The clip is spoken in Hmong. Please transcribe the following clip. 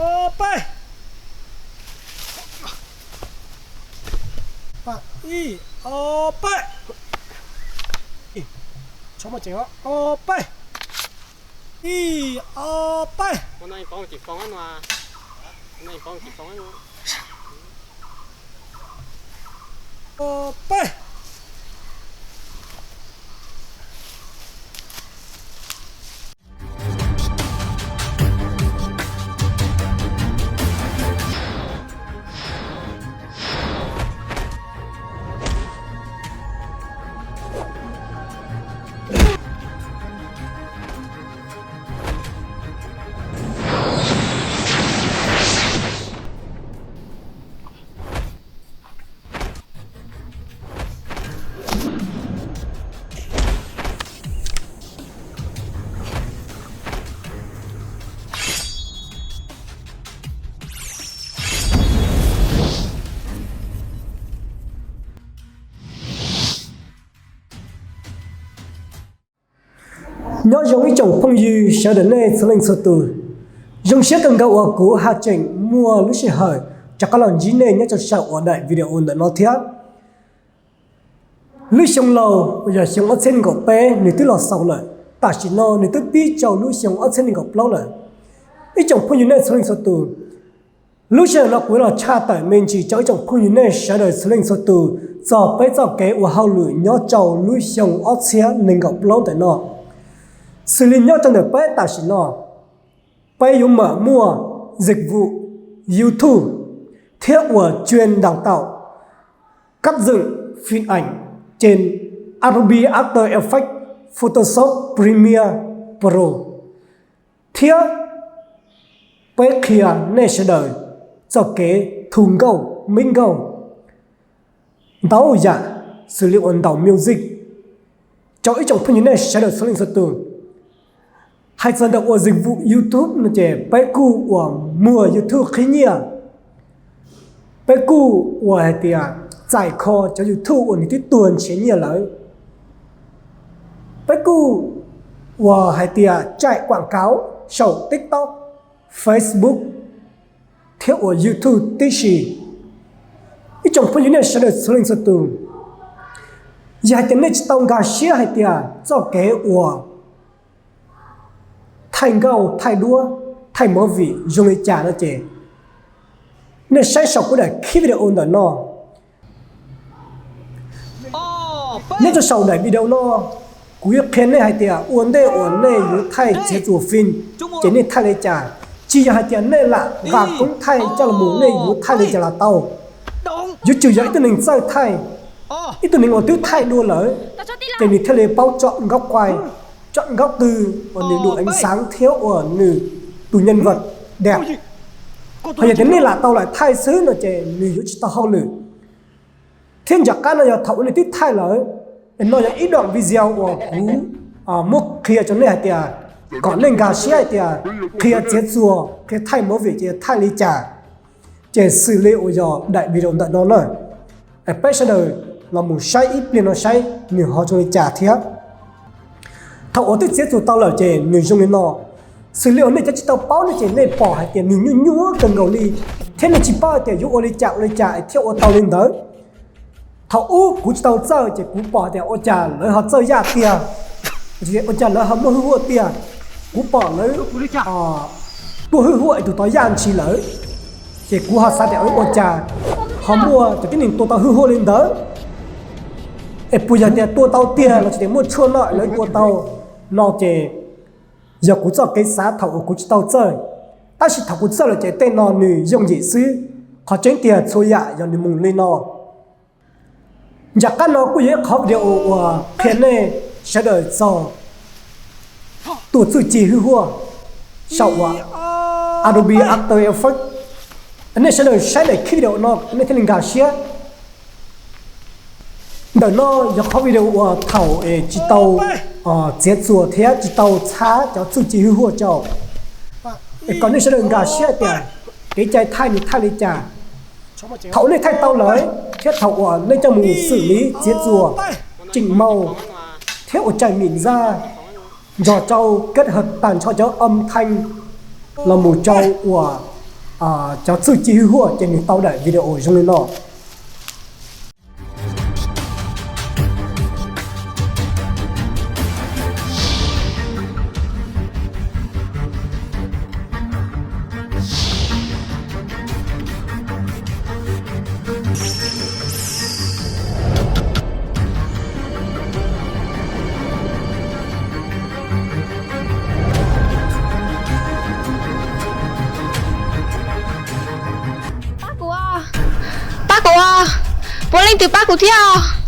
Ob peb. Ib, ob peb. Ib, ob peb. Ib, ob peb. Ob peb. Nyob zoo ib tsoom phooj ywg sawv daws nej txhua leej txhua tus. Zoo siab kawg nkaus uas kuv haj tseem muaj lub sij hawm rov qab los ntsib nej nyob rau saum uas daim video ntawm no thiab. Lub xyoo laus uas yog xyoo ob txhiab nees nkaum peb nws twb los xaus lawm, tam sim no nws twb pib rau lub xyoo ob txhiab nees nkaum plaub lawm. Ib tsoom phooj ywg nej txhua leej txhua tus, lub sij hawm no kuv los tshaj tawm me ntsis rau ib tsoom phooj ywg nej sawv daws txhua leej txhua tus txog peb txoj kev ua hauj lwm nyob rau lub xyoo ob txhiab nees nkaum plaub ntawm no. Xws li nyob rau ntawm peb tam sim no, peb yuav mam muaj zim vum YouTube thiab uas chuyên đào tạo, cắt dựng phim ảnh trên Adobe After Effects, Photoshop Premiere Pro, thiab peb qhia nej sawv daws txoj kev thu nkauj, mix nkauj, ntau yam xws li uas ntaus music rau ib tsoom phooj ywg nej sawv daws txhua leej txhua tus. Hais txog ntawm uas zim vum YouTube no ces peb kuj uas muag YouTube qhib nyiaj, peb kuj uas hais tias txais kho cov YouTube uas nws twb tuag nrhiav nyiaj lawm. Peb kuj uas hais tias chạy quảng cáo saum TikTok, Facebook thiab uas YouTube tib si. Ib tsoom phooj ywg nej sawv daws txhua leej txhua tus, yog hais tias nej tsis tau nkag siab hais tias txoj kev uas thaij nkauj, thaij duab, thaij movie zoo li cas no ces nej saib saum kuv daim khib video ntawm no. Nyob rau saum daim video no, kuv yuav qhia nej hais tias ua ntej uas nej yuav thaij txiav txuas phim ces nej thaij li cas. Tsis yog hais tias nej lam nqa koob thaij coj los mus nej yuav thaij li cas los tau. Yuav tsum yog ib tug neeg txawj thaij, ib tug neeg uas twb thaij dua lawm, ces nws thiaj li paub tsom nkauj quay, tsom nkauj twg uas nws đủ ánh sáng thiab uas nws tus nhân vật đẹp. Ho yog tias nej lam tau lam thaij xwb no ces nws yuav tsis tau hauj lwm. Thiab nco qab no yog thaum uas nej twb thaij lawm, no yog ib đoạn video uas kuv muab qhia rau nej hais tias kom nej nkag siab hais tias qhia txiav txuas, qhia thaij movie ces thaij li cas. Ces xws li uas yog daim video ntawm no na, peb sawv daws los mus saib ib pliag no saib nws ho zoo li cas thiab. Thaum uas twb txiav txuas tau lawm ces nws zoo li no. Xws li uas nej cov tsis tau paub no ces nej pom hais tias nws nyuaj nyuaj kawg nkaus li, thiab nej tsis paub hais tias yuav ua li cas ua li cas thiaj ua tau li ntawd. Thaum ub kuv tsis tau txawj ces kuv pom tias ua cas lawv ho txawj yaj tiag, ua cas lawv ho muaj hwj huaj tiag. Kuv pom lawv tuaj hwj huaj es tus tod yaj ntshis lawm, ces kuv ho xav tias ua cas ho muaj cov tib neeg tua tau hwj huaj li ntawd, es puas yog tias tua tau tiag los tsis tias muaj tshuaj noj lawv tua tau no ces yog kuv txoj kev xav thaum uas kuv tsis tau txawj. Tab sis thaum kuv txawj lawm ces tej no nws yooj yim xwb. Qhov tseeb tiag txhua yam yog nws mus li no. Nram qab no kuj yog ib qhov video uas qhia nej sawv daws txog tua txuj ci hwj huaj saum uas Adobe After Effects. Nej sawv daws saib daim khib video no nej thiaj li nkag siab. Ntawm no yog qhov video uas thaum tsis tau txiav txuas thiab tsis tau txhab cov txuj ci hwj huaj rau, es kom nej sawv daws nkag siab tias kev cai thaij nws thaij li cas. Thaum nej thaij tau lawm thiab thaum uas nej coj mus xws li txiav txuas, chỉnh màu thiab ua cai mịn da, nrog rau kết hợp tag nrho cov âm thanh los mus rau uas cov txuj ci hwj huaj ces nws tau daim video zoo li no. Pab kuv, pab kuv, puav leej twg pab kuv thiab.